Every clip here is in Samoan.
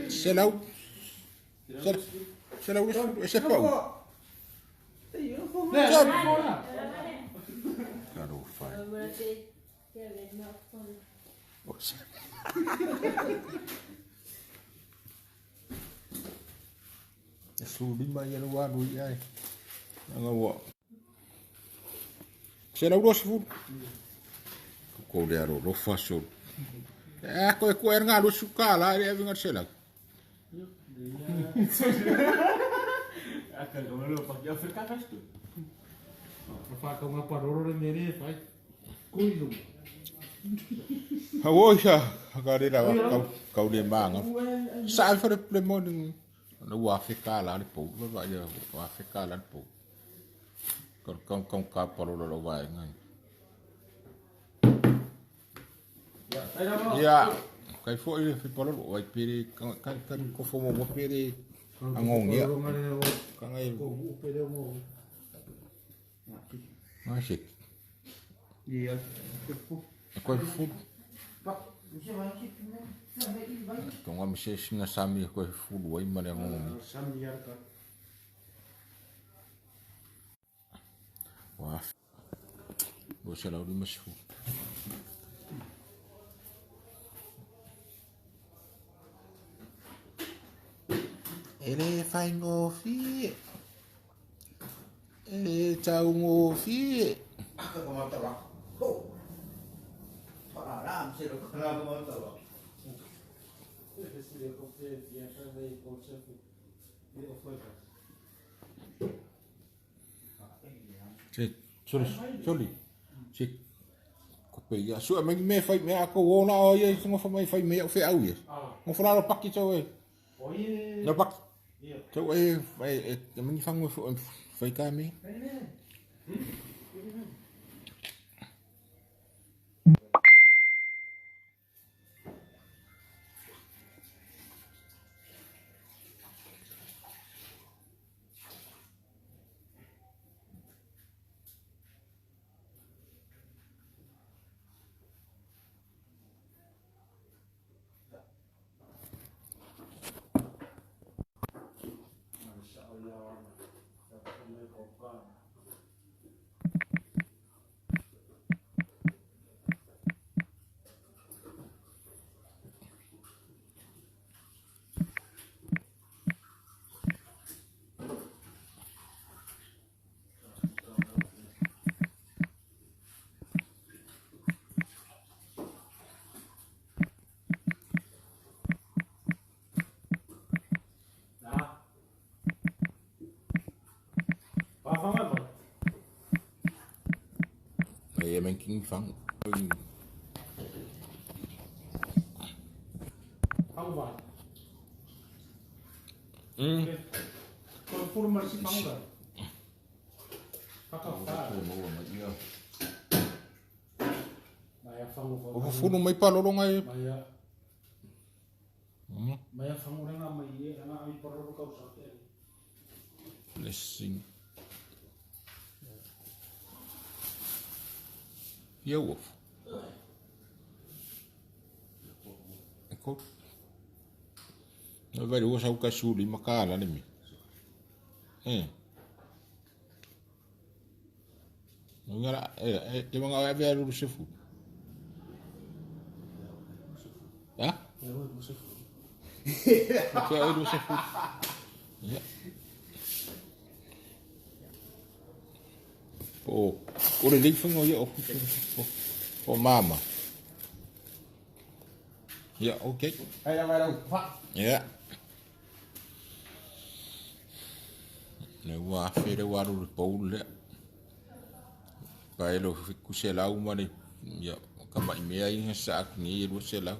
Selau. Selau e se pau. Talofa. E 15 ia ua alu i ai. Anga ua. 120. Ko le alo lofa so. E ko e ko e nga lu suka la e vinga selau. Oi sa ka re ra kau kau le manga. Sa fa le mo ni na ua feka la le pou va va ia ua feka la le pou. Kau kau kau ka palo lo va ngai. Ia kai foi le fi palo vai pere ka ka ko fo mo pere angongia. Ka ngai. Ngai. Iya. Koe fulu. Tonga me se singa sami koe fulu ai ma le ngongi. Wa. Bo se la uri se fu. Ele fai ngofi. Ele tau ngofi. Se soli soli. Se ko pe ia su me me fai me ako wona o ia i ngo mai fai me o fe au ia. Ngo fala lo paki tau e. No paki. Tau e e me fango fai ka me. E men king fang. O fulu mai palolo ngai. Blessing. Ia ua. E ko. Na vai ua sau ka suli makala le mi. Eh. Ngara e te manga e ave lu sefu. Ha? Ke lu sefu. Ya. O, o le leifa ia o o mama. Ya, okay. Ya. Le ua afe le ua alu le pou lea. Pa e lo fiku se lau ma le ia ka mai mea i sa aku ni e 200.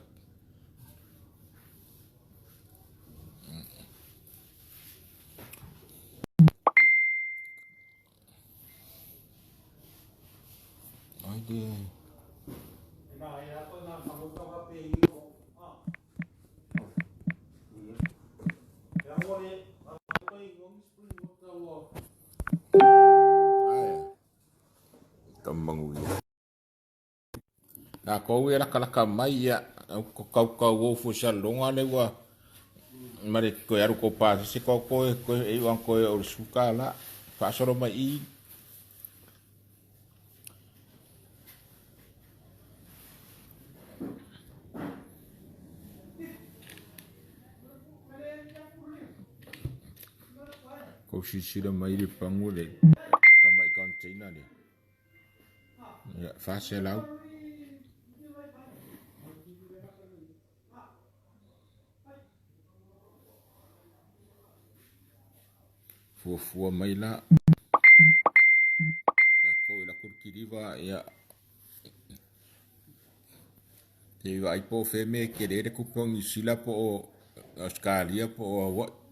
Ai de. Ai. Tamangu ia. Lakou e lakalaka mai ia kaukau fu sa longa le ua ma le koe alu ko pa se ko ko ko e wan ko o suka la faasolo mai i ko sisila mai le pangu le kama i container le ia 400. Fuafua mai la takou i la kurukiliva ia te vaai po o fea mea e tele ai le tupe o Niu Sila po o Ausetalia po o Hawaii.